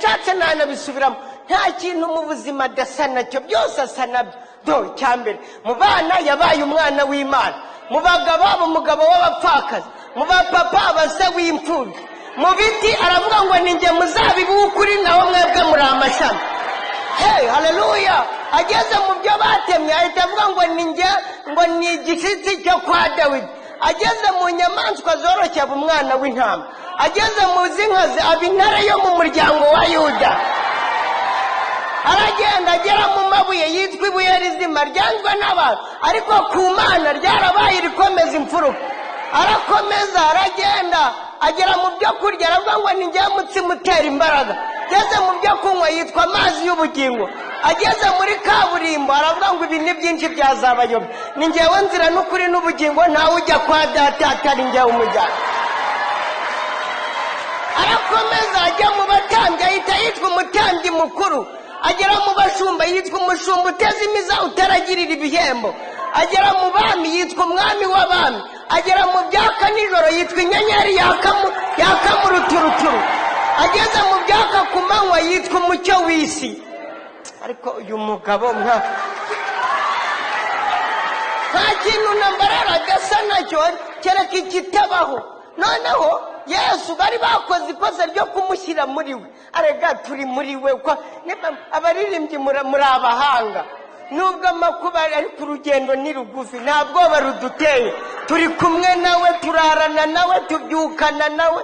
Nshatse ntanabisubiramo. Nta kintu mu buzima adasa nacyo, byose asa nabyo. Do icyambere, mu bana yabaye umwana w'Imana, mu bagabo aba umugabo w'abapfakazi, mu bapapa aba se w'imfubyi, mu biti aravuga ngo ni njye muzabibu w'ukuri, naho mwebwe muri amashami. Hey, haleluya! Ageze mu byo batemye ahita avuga ngo ni njye, ngo ni igishyitsi cyo kwa Dawidi. Ageze mu nyamaswa zoroshye aba umwana w'intama, ageze mu z'inkazi aba intare yo mu muryango wa Yuda. Aragenda agera mu mabuye yitwa ibuye rizima ryanzwe n'abantu, ariko ku Mana ryarabaye rikomeza imfuruka. Arakomeza aragenda agera mu byo kurya aravuga ngo ni njye mutsima utera imbaraga. Ageze mu byo kunywa yitwa amazi y'ubugingo. Ageze muri kaburimbo aravuga ngo ibi ni byinshi byazabayobya, ni njyewe nzira n'ukuri n'ubugingo, ntawe ujya kwa data atari njyewe umujyana. Arakomeza ajya mu batambyi ahita yitwa umutambyi mukuru. Agera mu bashumba yitwa umushumba uteze imiza utaragirira ibihembo. Agera mu bami yitwa umwami w'abami. Agera mu byaka nijoro yitwa inyenyeri yaka mu ruturuturu. Ageze mu byaka ku manywa yitwa umucyo w'isi. Ariko uyu mugabo nta kintu nambarara adasa nacyo kereka ikitabaho. Noneho Yesu bari bakoze ikosa ryo kumushyira muri we. Arega turi muri we, abaririmbyi muri abahanga, nubwo amakuba ari ku rugendo ni rugufi, nta bwoba ruduteye, turi kumwe nawe, turarana nawe, tubyukana nawe.